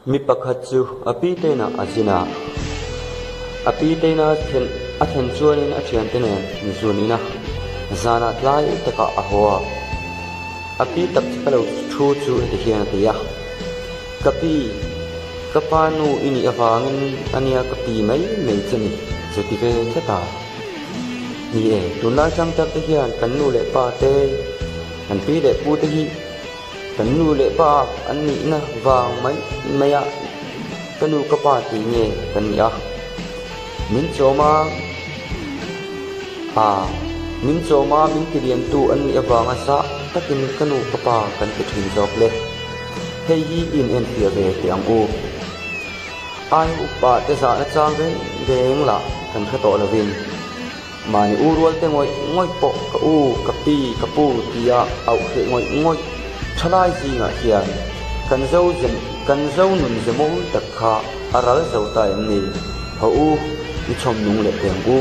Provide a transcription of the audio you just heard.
Mi pakhat chu a pi teinah a zin a, a pi teina a thlen chuanin a thiante nen zun in a, zanah tlai takah a haw a. A pi tak chu ka lo thu chu heti hian a ti a, Ka pi, ka pa nu i nih avangin a nia ka pi mai mai che ni, zu ti ve tlat a. Ni e, tunlai changtak te hian kan nu leh pa te, kan pi leh pu te hi Kan nu leh pa an nihna vang mai mai a ka nu ka pa tih nge kan nih a, min chawm a a min chawm a min tiliantu an nih avanga zah takin ka nu ka pa kan ti thin zawk le. Hei hi i in enfiah ve teh ang u. Ai upa te zahna chang reng reng lah kan hre tawh lovin. Mahni u rual te ngawih ngawih pawh ka u, ka pi, ka pu tia auh hreh ngawih ngawih thalai zingah hian kan zo zem kan zo nun ze mawi tak kha a ral zo ta em ni? Haw u, i chhawm nung leh teh ang u.